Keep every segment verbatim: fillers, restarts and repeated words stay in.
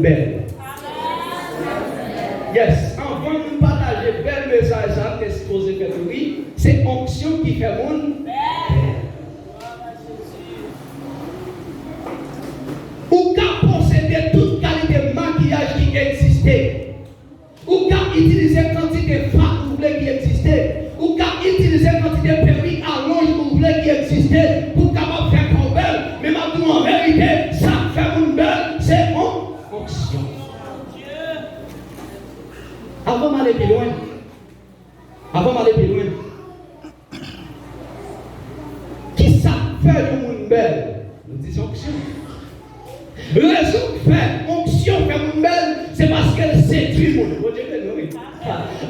bèl. Yes, anvan nou pataje bèl mesaj sa, m te sipoze fè pou li, se onksyon ki fè moun bèl. Ou ka posede tout kalite makiyaj ki egziste. Ou ka itilize kantite fard ou vle ki egziste. Ou ka itilize kantite perik alonj ou vle ki egziste pou w kapab fè kò w bèl. Men m ap di w an verite, sa k fè moun bèl, se on-, onksyon. Avan m ale pi lwen, avan m ale pi lwen, kisa k fè yon moun bèl? Nou di se onksyon. Rezon k fè onksyon fè moun bèl, se paske l sedui moun. Bondye beni w, wi.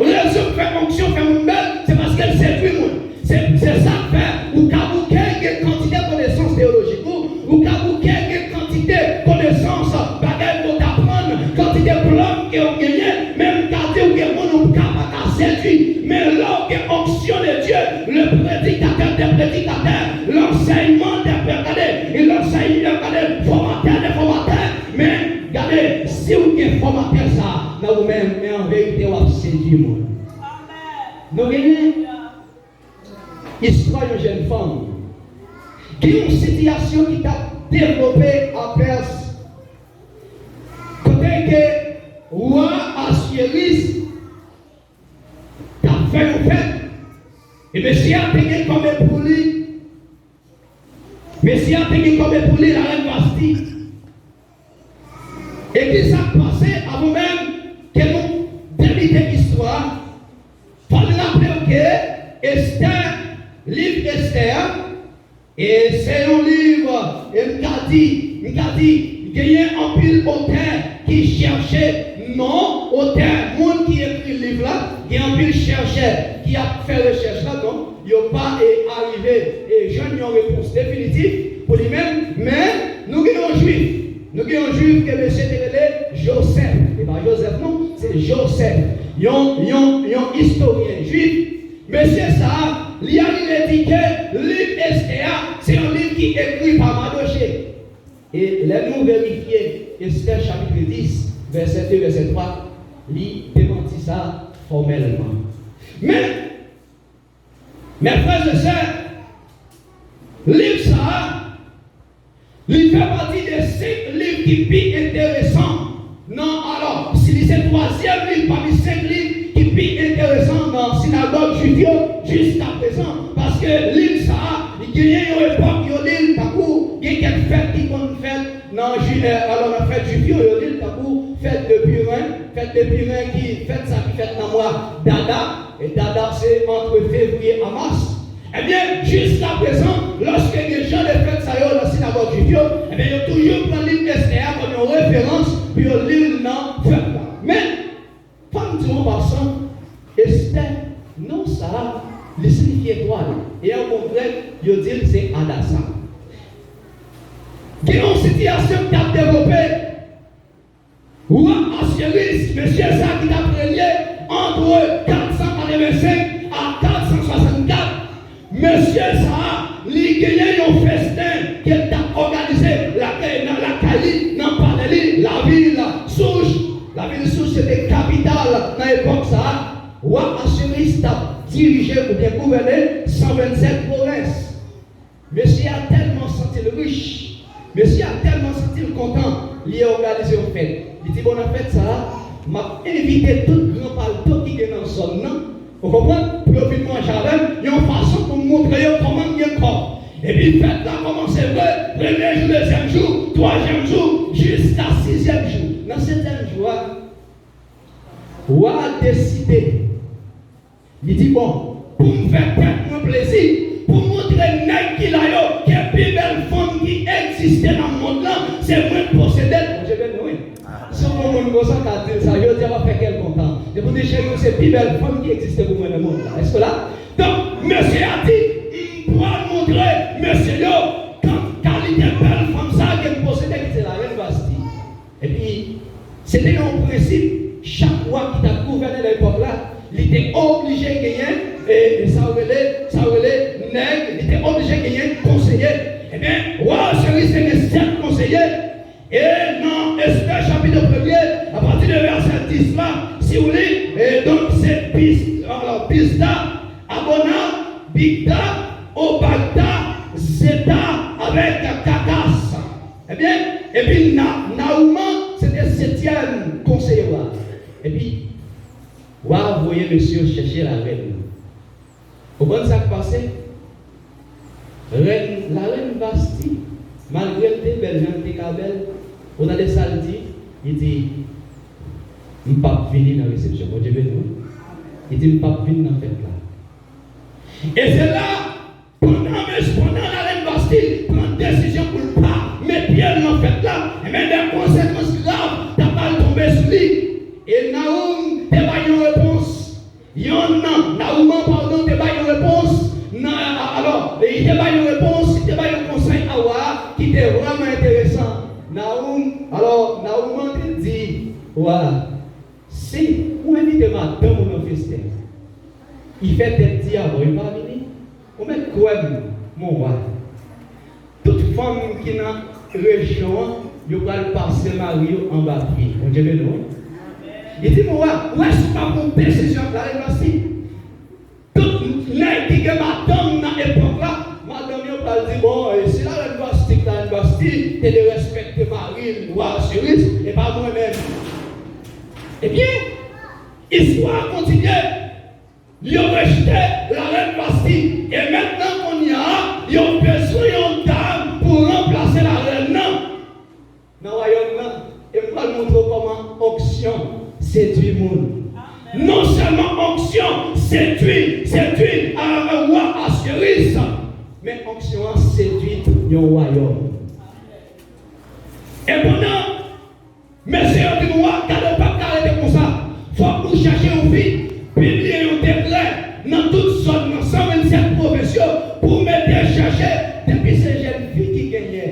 Rezon k fè onksyon fè moun bèl, se paske l sedui moun. Se, se sa k fè ou ka bouke gen kantite konesans teyolojik ou, ou ka bouke gen kantite konesans bagay ke w t aprann, kantite plan ke w genyen, men m ka di w gen moun ou ka pa ka sedui. Men lè w gen onction de Dieu, le prédicateur des prédicateurs, l'enseignement des, gade, e l'enseignement, gade, fòmatè de fòmatè, men gade, si w gen fòmatè sa nan ou menm, men an verite w ap sedui moun. Nou genyen istwa yon jèn fanm. Gen yon sitiyasyon ki t ap devlope a Pès, kote ke wa Asyeris t ap fè yon fèt, e mesye a te gen kòm epou li, mesye a te gen kòm epou li larèn Vasti. E ki sa k pase? Avan menm ke nou debite istwa a, fò n raple w ke Estè, liv Estè a, e se yon liv, e m ka di, m ka di, genyen anpil otè ki chèche non otè, moun ki ekri liv la, gen anpil chèchè ki ap fè rechèch la, donk, yo pa, e, arive, e, jwenn yon repons definitif pou li menm, men nou gen yon jwif, nou gen yon jwif ke mesye te rele Josèf, e pa Jozèf non, se Josèf, yon, yon, yon istoryen jwif. Mesye sa a, li arive di ke liv Estè a, se yon liv ki ekri pa Madoche. E lè nou verifye Estè chapit dis, vèsè de, vèsè twa, li demanti sa fòmèlman. Men, mes frères et sœurs, liv sa a, li fè pati de senk liv ki pi enteresan nan, alò, si li se twazyèm liv pami senk liv ki pi enteresan nan sinagòg jwif yo jiskaprezan, paske liv sa a, li genyen yon epòk yo li l tankou gen kèk fèt ki konn fèt nan jwi-, e, alò, nan fèt jwif yo, yo li l tankou fèt de Purim, fèt de Purim ki, fèt sa ki fèt nan mwa d'Adar, e d'Adar se ant fevriye a mas. Ebyen, jiskaprezan, lòske gen jan de fèt sa yo nan sinagòg jwif yo, ebyen, yo toujou pran liv Estè a kòm yon referans pou yo li l nan fèt la. Men, fò m di w an pasan, Estè, non sa a, li siyifi etwal. E an mo grèk, yo di l se Adasa. Gen yon sitiyasyon k t ap devlope. Wa Asyeris, mesye sa a ki t ap renye ant kat san katrevensenk a kat san swasannkat, mesye sa a, li genyen yon festen ke l t ap òganize lakay, nan lakay li, nan palè li, lavil Souch. Lavil Souch se te kapital nan epòk sa a. Wa Asyeris t ap dirije oubyen gouvène san vennsèt pwovens. Mesye a tèlman santi l rich, mesye a tèlman santi l kontan, li òganize yon fèt. Li di, "Bon, nan fèt sa a, m ap envite tout gran palto ki gen nan zòn nan, ou konprann, pou yo vin manje avè m, yon fason pou m montre yo kòman m gen kòb." Epi fèt la kòmanse vre, premye jou, dezyèm jou, twazyèm jou, jiska sizyèm jou. Nan setyèm jou a, wa a deside, li di, "Bon, pou m fè tèt mwen plezi, pou m montre nèg ki la yo ke pi bèl fanm ki egziste nan mond lan, se mwen k posede l." Bondye beni w, wi. Si w gon moun konsa, w ka di l sa, jodi a w ap fè kè l kontan. Depi w di, "Cheri, w se pi bèl fanm ki egziste pou mwen nan mond lan." Èske w la? Donk, mesye a di, "M pral montre mesye yo kan-, kalite bèl fanm sa a ke m posede, ki se larèn Vasti." Epi, se te yon prensip, chak wa ki t ap gouvène nan epòk la, li te oblije genyen, e, e sa yo rele, sa yo rele nèg, li te oblije genyen konseye. Ebyen, wa Asyeris te gen sèt konseye, e nan Estè chapit premye, apati de vèsè dis la, si w li, e donk se Bis, alò, Bizda, Abona, Bigda, Obagda, Zeta avèk Kakas. Ebyen, epi Na, Naouman, se te setyèm konseye wa. Epi, wa voye mesye yo chèche larèn nan. Ou konn sa k pase? Rèn, larèn Vasti, malgre l te bèl jan l te ka bèl, ou tande sa l di? Li di, "M p ap vini nan resepsyon." Bondye beni w. Li di, "M p ap vin nan fèt la." E se la, pandan mes, pandan larèn Vasti pran desizyon pou l pa met pye l nan fèt la, ebyen, de konsekans grav t ap pral tonbe sou li. E Naoum te bay yon repons. Yonn nan, Naouman, padon, te bay yon repons. Nan, a-, alò, li te bay yon repons, li te bay yon konsèy a wa a ki te vrèman enteresan. Naoum, alò, Naouman te di wa a, "Si ou envite madanm ou nan festen, li fè tèt di avè w, li pa vini, ou mèt kwè m, mon wa." Tout fanm ki nan rejyon an, yo pral pase mari yo anba pye. Bondye beni w. Li di, "Mon wa, ou wè si w pa pran yon desizyon ak larèn Vasti, tout nèg ki gen madanm nan epòk la, madanm yo pral di, 'Bon, e si larèn Vasti, larèn Vasti te derespekte mari l, wa Asiris, e pa mwen menm.'" Ebyen, istwa a kontinye. Yo rejte larèn Vasti. E mentnan, kounye a, yo bezwen yon dam pou ranplase larèn nan nan wayòm nan. E m pral montre w kòman onksyon sedui moun. Non sèlman onksyon sedui, sedui a, a wa Asiris, men onksyon an sedui yon wayòm. E pandan Mesye yo di nou, "Wa, gade, w p ap ka rete konsa. Fòk nou chèche yon fi, pibliye yon dekrè nan tout zòn nan, san vennsèt pwovens yo, pou mete chèche, depi se jèn fi ki genyen."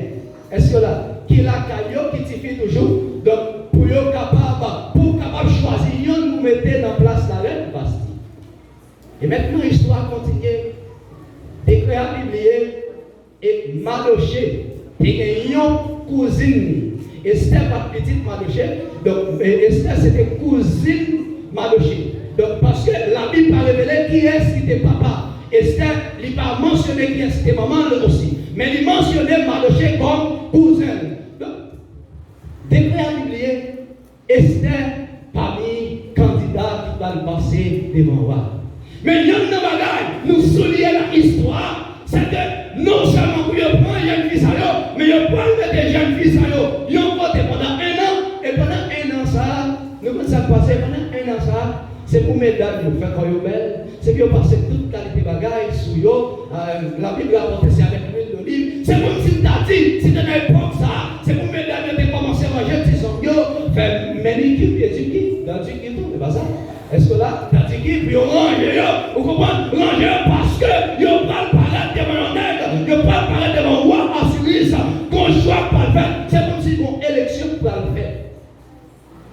Èske la? Ki lakay yo, ki tifi toujou. Donk, pou yo kapab, pou w kapab chwazi yonn pou mete nan plas larèn Vasti. E mentnan, istwa a kontinye. Dekrè a pibliye. E Madoche te gen yon kouzin li. Estè pa t pitit Madoche. Donk, e, Estè se te kouzin Madoche. Donk, paske Labib pa revele kiyès ki te papa Estè, li pa mansyone kiyès ki te manman l osi. Men li mansyone Madoche kòm kouzen l. Donk, dekrè a pibliye. Estè pami kandida ki pral pase devan wa. Men yonn nan bagay nou souliye nan istwa a, se ke non sèlman pou yo pran jèn fi sa yo, men yo pral mete jèn fi sa yo yon kote pandan en an, e pandan en an sa a, nou konn sa k pase, pandan en an sa a, se pou medam yo fè kò yo bèl, se pou yo pase tout kalite bagay sou yo. Euh, Labib rapòte se avèk lwil doliv. Se kòmsi m ta di, si te nan epòk sa a, se pou medam yo te kòmanse ranje ti zong yo, fè manikir, pedikir, dadikir tou, e pa sa? Èske la? Dadikir, pou yo ranje yo, ou konprann? Ranje yo paske yo pral parèt devan yon nèg, yo pral parèt devan wa Asiris, gon chwa k pral fèt, se kòmsi gon eleksyon k pral fèt.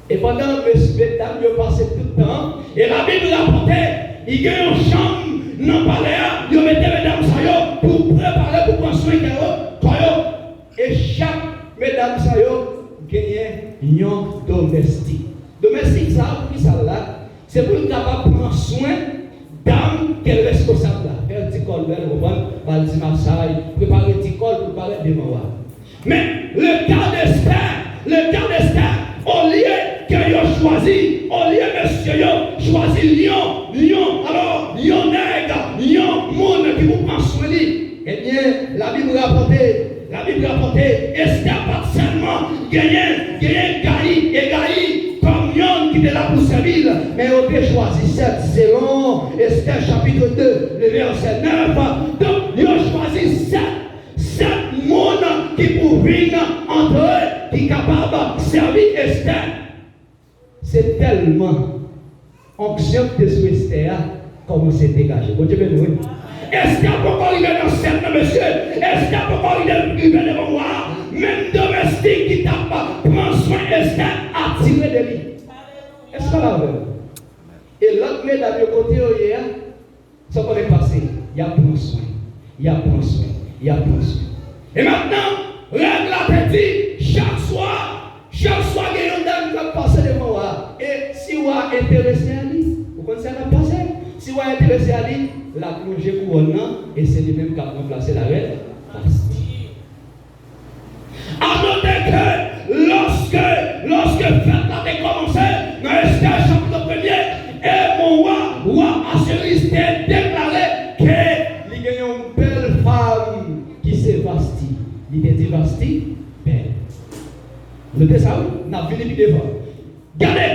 E pandan mes-, medam yo pase tout tan, e Labib rapòte, li gen yon chanm nan palè a, yo mete medam sa yo pou prepare, pou pran swen kè yo, kò yo. E chak medam sa yo genyen yon domestik. Domestik sa a, pou ki sa l la? Se pou l kapab pran swen dam ke l reskonsab la. Fè l ti kò l bèl, ou konprann? Ba l ti masaj, prepare ti kò l pou l parèt devan wa. Men, le ka de Estè, le ka de Estè, olye ke yo chwazi, olye mesye yo chwazi yon, yon, alò, yon nèg, yon moun ki pou pran swen li, ebyen, Labib rapòte, Labib rapòte, Estè pa t sèlman genyen, genyen Gayi, Egayi, kòm yonn ki te la pou sèvi l, men yo te chwazi sèt, selon Estè chapit de, le vèsè nèf. Donk, yo chwazi sèt. Sèt moun ki pou vin antre, ki kapab sèvi Estè. Se tèlman onksyon ki te sou Estè a kòmanse degaje. Bondye beni w, wi. Estè poko rive nan sèt nan, mesye. Estè poko rive, rive devan wa a. Menm domestik ki t ap pran swen Estè atire de li. Èske w la avè m? E lòt medam yo, kote yo ye a, sa w konnen k pase? Y ap pran swen. Y ap pran swen. Y ap pran swen. E mentnan, règ la te di, chak swa, chak swa Si w a enterese a li, l ap lonje kouwòn nan, e se li menm k ap ranplase larèn Vasti. A note ke lòske, lòske fèt la te kòmanse, nan Estè chapit premye, e mon wa, wa Asyeris te deklare ke li gen yon bèl fanm ki se Vasti. Li te di Vasti bèl. Note sa, wi, n ap vini pi devan. Gade!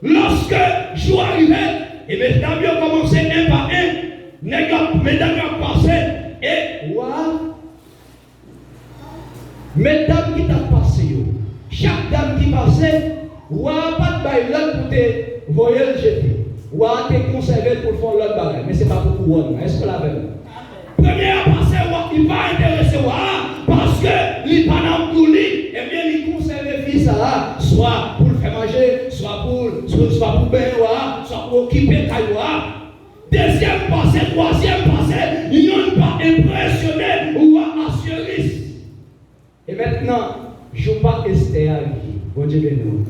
Lòske jou a rive, e medam yo kòmanse en pa en, nèg yo, medam yo ap pase, e wa, medam ki t ap pase yo, chak dam ki pase, wa a pa t bay lòd pou te voye l jete. Wa a te konsève l pou l fè yon lòt bagay, men se pa pou kouwòn nan. Èske w la avè m? Premye a pase, wa, li pa enterese wa a, paske li pa nan gou li. Ebyen, li konsève fi sa a, swa pou l fè manje, swa pou, swa, swa pou benyen wa a, swa pou okipe kay wa a. Dezyèm pase, twazyèm pase, yonn pa enpresyone wa Asyeris. E mentnan, jou pa Estè a rive. Bondye beni w.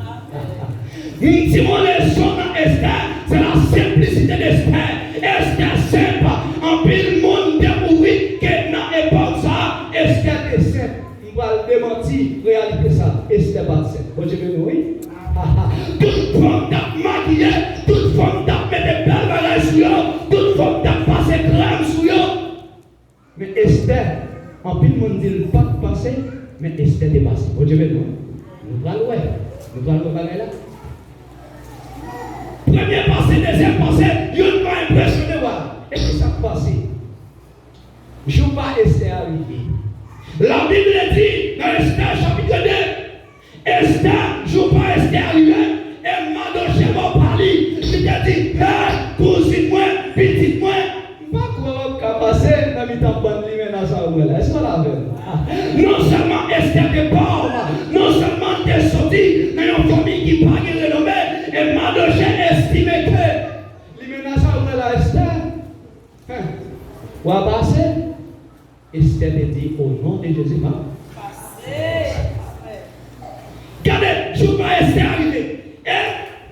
M di w, rezon nan Estè, se la simplicité d'Esther. Estè senp. Anpil moun dekouvri ke nan epòk sa a, Estè te senp. M pral demanti reyalite sa. Estè pa t senp. Bondye beni w, wi. Tout fanm t ap makiye, tout fanm t ap mete bèl bagay sou yo, tout fanm t ap pase krèm sou yo. Men Estè, anpil moun di l pa t pase, men Estè te pase. Bondye beni w. Nou pral wè. Nou pral wè bagay la. Premye pase, dezyèm pase, youn pa enpresyone wa. E ki sa k pase? Jou pa Estè a rive. Labib di nan Estè chapit de, Estè, jou pa Estè a rive, e Madoche bò pa li. Li te di, hey, kouzin mwen, pitit mwen, m pa kwè w ap ka pase nan mitan bann limena sa ou wè la. Èske w la avè m? Non sèlman Estè te pòv, non sèlman l te soti nan yon fanmi ki pa gen renome, e Madoche estime ke limena sa ou wè la, Estè, w a pase. Estè te di, o non de Jezi, m ap pase. Gade, jou pa Estè a rive. E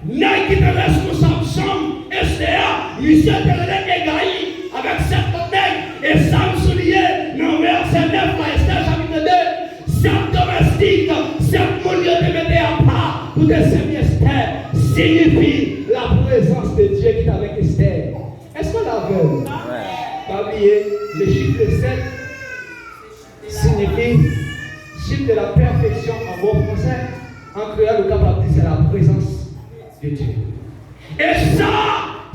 nèg ki te reskonsab chanm Estè a, misye te rele Egayi, avèk sèt lòt nèg. E sa m souliye nan vèsè nèf la, Estè chapit de, sèt domestik, sèt moun yo te mete apa pou te sèvi Estè, siyifi la présence de Dieu ki t avèk Estè. Èske w la avè m? Pa bliye, le chiffre sept siyifi chiffre de la perfection en bon français. An kreyòl, ou kapab di se la présence de Dieu. E sa,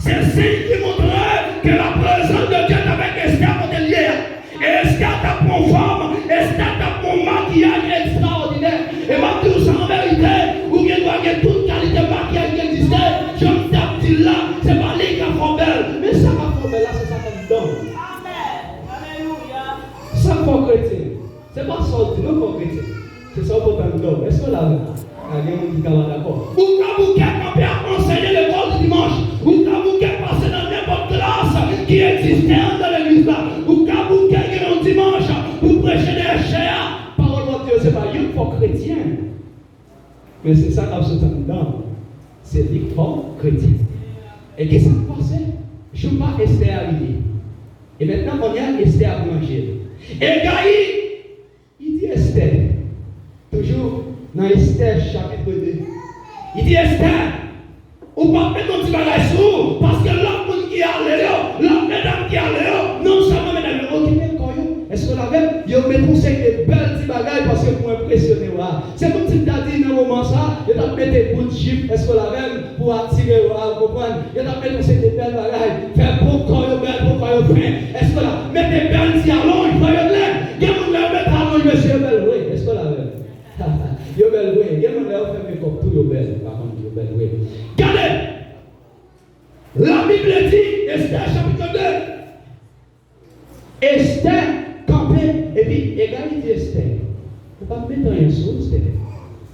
se siy ki montre ke la prezans de Dye t avèk Estè kote l ye a. E Estè t ap pran fòm, Estè t ap pran makiyaj ekstraòdinè. E m ap di w sa an verite, ou gen dwa gen tout kalite makiyaj ki egziste, jan m t ap di l la, se pa li k ap fè w bèl, men sa k ap fè w bèl la, se sa k anndan w. Amèn. Alelouya. Sa k fè w kretyen? Se pa sa w di non k fè w kretyen. Se sa w pote anndan w. Èske w la avè m? A, gen moun ki ka pa dakò. Ou ka bouke kanpe ap anseye lekòl di dimanch. Ou ka bouke pase nan nenpòt klas ki egziste anndan legliz la. Ou ka bouke gen yon dimanch pou preche dèyè chè a. Pawòl Bondye se pa yo k fè w kretyen. Men se sa k ap sot anndan w. Se li k fè w kretyen. E ki sa k pase? Jou pa Estè a rive. E mentnan, kounye a, Estè ap ranje l. Egayi Li di Estè, toujou nan Estè chapit de, li di Estè, ou p ap met yon ti bagay sou ou, paske lòt moun ki ale yo, lòt medam ki ale yo, non sèlman medam yo okipe kò yo, èske w la avè m? Yo met yon seri de bèl ti bagay paske pou enpresyone w a. Se kòmsi m ta di nan moman sa, yo t ap mete bout jip, èske w la avè m? Pou atire yo a, ou konprann? Yo t ap mete yon seri de bèl bagay, fè po kò yo bèl, po kò yo fen. Èske w la mete bèl ti alonj, fè yo lè? Gen moun lè yo mete alonj, mesye, yo bèl vre. Èske w la avè m? Yo bèl vre. Gen moun lè yo fè mekòp tou, yo bèl. Pa konn, yo bèl vre. Gade! Labib di, Estè chapit de, Estè kanpe, epi Egayi di Estè, ou p ap met anyen sou ou, Estè.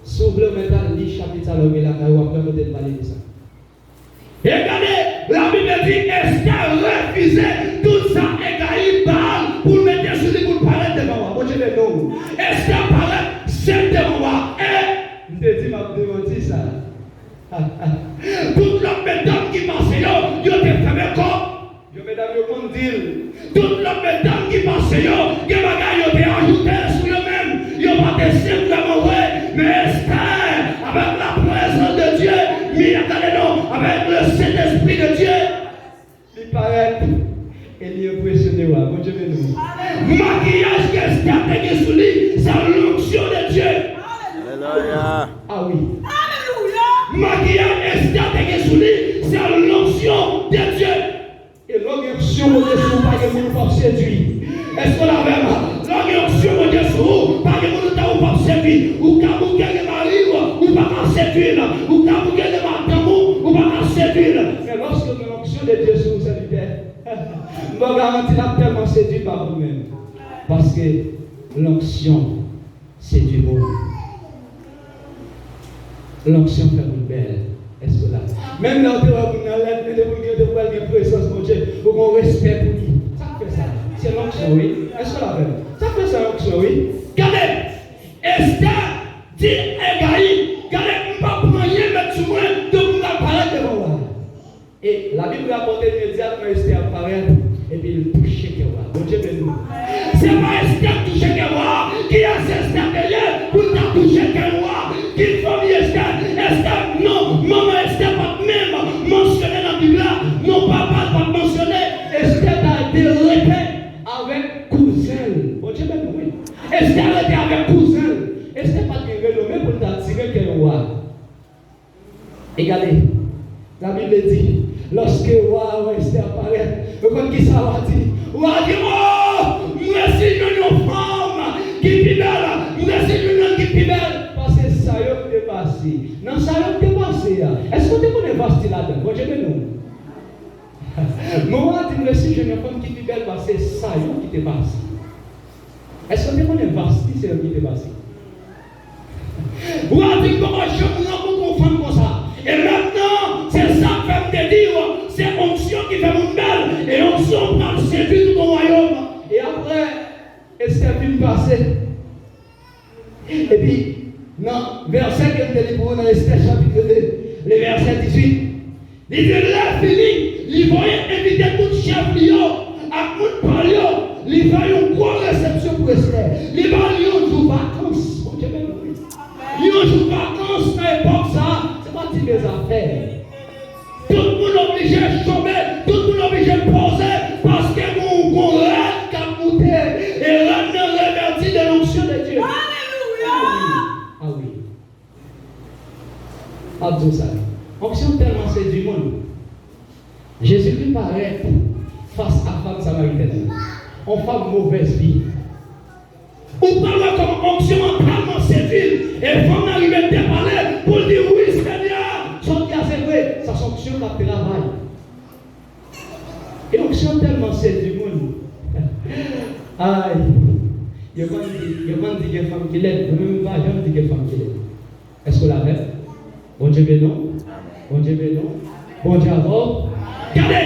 Si w vle, ou mèt al li chapit sa lè w gen lakay ou, w ap wè kote l pale de sa. E gade, Labib di Estè refize tout sa Egayi ba l pou l mete sou li pou l parèt devan wa. Bondye beni w. Estè parèt senp devan wa. E, m te di m ap demanti sa. Tout lòt medam ki pase yo, yo te fèmen Yo konn di l. Tout lòt medam ki pase yo, gen bagay yo te ajoute sou yo menm. Yo pa te senp vrèman vre, men Estè, avèk la prezans de Dye, mi gade non, avèk le Sentespri de Dye, li parèt e li enpresyone wa. Bondye beni w. Makiyaj ke Estè te gen sou li, se lonksyon de Dye. Alelouya. Ah wi. Makiyaj Estè te gen sou li, se lonksyon de Dye. E lè w gen onksyon Bondye sou ou, pa gen moun ou p ap sedui. Èske w la avè m? Lè w gen onksyon Bondye sou ou, pa gen moun ou ta ou p ap sedui. Ou ka bouke gen mari w, ou pa ka sedui l. Ou ka bouke gen madanm ou, ou pa ka sedui l. Men lòske w gen onksyon de Dye sou ou, sèvitè, m ba w garanti l ap tèlman sedui pa ou menm. Paske lonksyon sedui moun. Lonksyon fè moun bèl. Èske w la? Menm lè w te wè moun nan lèd, men depi w gen, depi w wè l gen prezans Bondye, ou gen yon respè pou li. Sa k fè sa? Se lonksyon, wi. Èske w la avè m? Sa k fè sa? Lonksyon, wi. Gade! Estè di Egayi, gade, m p ap pran anyen mèt sou mwen, donk m pral parèt devan wa. E Labib rapòte imedyatman Estè ap parèt, epi l touche kè wa. Bondye beni w. Se pa Estè k touche kè wa, kiyès Estè te ye pou l ta touche kè wa? Ki fanmi Estè? Estè, non, manman Estè pa t menm mansyone nan Bib la, non, papa l pa t mansyone. Estè ta te rete avèk kouzen l. Bondye beni w, wi. Estè rete avèk kouzen l. Estè pa t gen renome pou l ta tire kè wa. E gade, Labib di, lòske wa a wè Estè ap parèt, ou konn ki sa wa di? Wa a di, "O, m resi jwenn yon fanm ki pi bèl, m resi jwenn yon ki pi bèl pase sa yo ki te pase." Nan sa yo ki te pase a, èske w te konnen Vasti ladan l? Bondye beni w. Men wa a di, "M resi jwenn yon fanm ki pi bèl pase sa yo ki te pase." Èske w te konnen Vasti se yo ki te pase? Wa a di, "M poko janm rankontre yon fanm konsa." E mentnan, se sa k fè m te di w, se onksyon ki fè moun bèl, e onksyon pral sedui tout yon wayòm. E apre, Estè fin pase. Epi, nan vèsè ke m te li pou ou nan Estè chapit de, le vèsè dizuit, li di, lè fini, li voye envite tout chèf li yo ak moun pa l yo. Li fè yon gwo resepsyon pou Estè. Li ba l yon jou vakans. Bondye beni w. Yon jou vakans nan epòk sa a, se pa ti mezafè. Tout moun oblije chome, tout moun oblije poze, paske gon, gon rèn k ap moute, e rèn nan revèti de l'onction de Dieu. Alelouya! Ah wi. M ap di w sa. Onksyon tèlman sedui moun. Jezikri parèt fas a fanm samaritèn nan. On fanm movèz vi. Ou pral wè kòman onksyon an tèlman sedui l, e fanm nan rive depale pou l di, "Wi, Senyè, sa w di a se vre." Sa se onksyon k ap travay. E onksyon tèlman sedui moun. Ay, yo konn di, yo konn di gen fanm ki lèd, mwen menm m pa janm di gen fanm ki lèd. Èske w la avè m? Bondye beni w. Bondye beni w. Bondye avè w. Gade!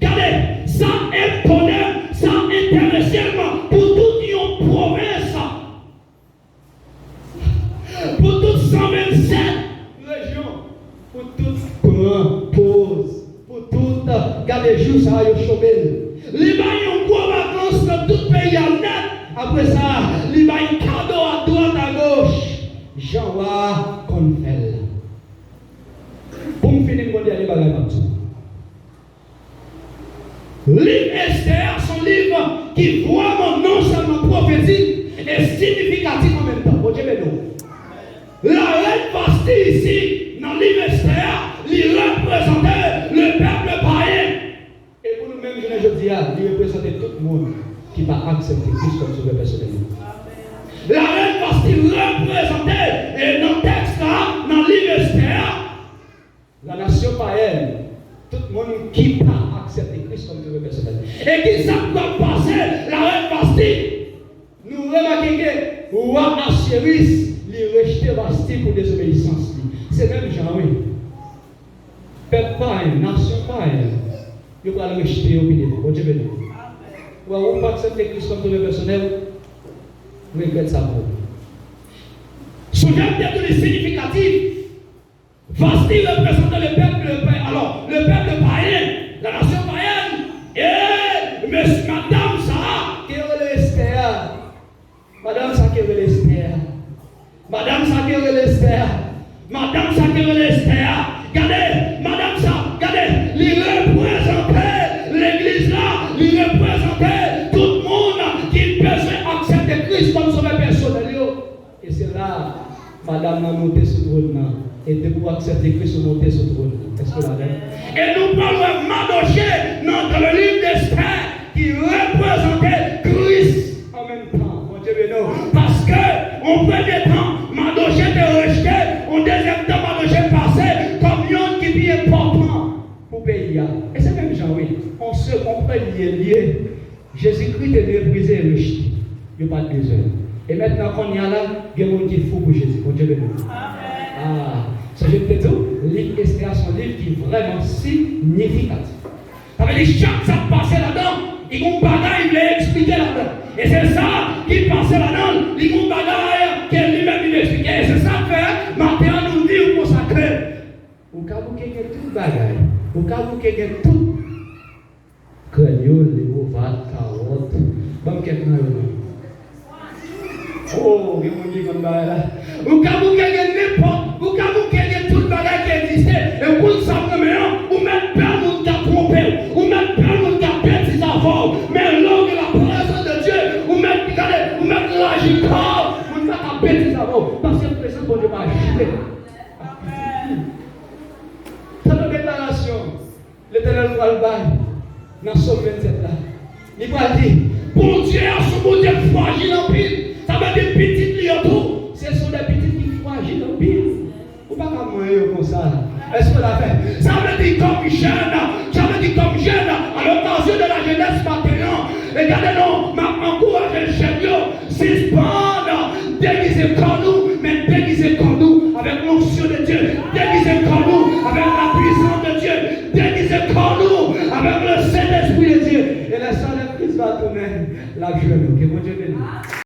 Gade! Sa etone m, sa enterese m pou tout yon pwovens, pou tout san vennsèt rejyon, pou tout pran poz. Pou tout, gade jou sa a yo chome l. Li bay yon gwo vakans nan tout peyi a nèt. Apre sa, li bay kado a dwat a goch. Jan wa a konn fè l. Pou m fini, m gon dènye bagay m ap di w. Liv Estè a se yon liv ki vrèman non sèlman pwofetik e siyifikatif an menm tan. Bondye beni w. Larèn Vasti isi, nan liv Estè a, li reprezante le pèp payen. E pou nou menm jounen jodi a, li reprezante tout moun ki pa aksepte Kris kòm Sovè pèsonèl yo. Larèn Vasti reprezante, e nan tèks la, nan liv Estè a, la nasyon payèn, tout moun ki pa aksepte Kris kòm Sovè pèsonèl. E ki sa k pral pase, Larèn Vasti? Nou remake ke wa Asyeris, li rejte Vasti pou dezobeyisans li. Se menm jan, wi. Pèp payen, nasyon payen, yo pral rejte yo pi devan. Bondye beni w. Ou wè, ou pa aksepte Kris kòm Sovè pèsonèl, regrèt sa pou ou. Sonje m te di w li siyifikatif. Vasti reprezante le pèp, le pè-, alò, le pèp payen, la nasyon payèn, e Esther a. Gade, madanm sa, gade, li reprezante legliz la, li reprezante tout moun ki bezwen aksepte Kris kòm sovè pèsonèl yo. E se la, madanm nan monte sou twòn nan. E depi w aksepte Kris, ou monte sou twòn nan. Èske w avè m? E nou pral wè Madoche nan, dans le livre d'Esther, ki reprezante Kris an menm tan. Bondye beni w. Paske, an premye tan, Madoche te rejte, an dezyèm tan, Madoche pase kòm yonn ki pi enpòtan pou peyi a. E se menm jan, wi. An se, an premye lye, Jezikri te meprize e rejte. Yo pa t bezwen l. E mentnan, kounye a la, gen moun ki fou pou Jezi. Bondye beni w. Ah, sa je te di w, liv Estè a se yon liv ki vrèman siyifikatif. Sa vle di, chak sa k pase ladan, li gon bagay li vle eksplike ladan. E se sa ki pase ladan, li gon bagay ke li menm li vle eksplike. E se sa k fè, maten an, nou di w konsa ke ou ka bouke gen tout bagay. Ou ka bouke gen tout. Krèn yo, lewovat, kawòt. Ban m kèk nan yo non. Oh, gen moun ki konn bagay la. Ou ka bouke gen nenpòt, ou ka bouke gen tout bagay ki egziste. E ou konn sa m renmen an, ou mèt pè moun k ap twonpe w, ou mèt pè moun k ap betize avè w. Men lè w gen la prezans de Dye, ou mèt gade, ou mèt laji kò w, moun sa k ap betize avè w. Paske prezans Bondye pa jwe. Tande deklarasyon. Letènèl pral bay nan Sòm vennsèt la. Li pral di, Bondye a se yon Bondye frajil anpil. Sa vle di pitit li yo tou, se son de pitit ki frajil anpil. Ou pa ka manyen yo konsa. Èske w la fè? Sa vle di kòm jèn, sa vle di kòm jèn, à l'occasion de la jeunesse maten an, e gade non, m ap ankouraje jèn yo, sispann degize kò nou, men degize kò nou avèk l'onction de Dieu. Degize kò nou avèk la puissance de Dieu. Degize kò nou avèk le Saint-Esprit de Dieu. E lè sa, lè Kris va tounen, l ap jwenn nou. Ke Bondye beni.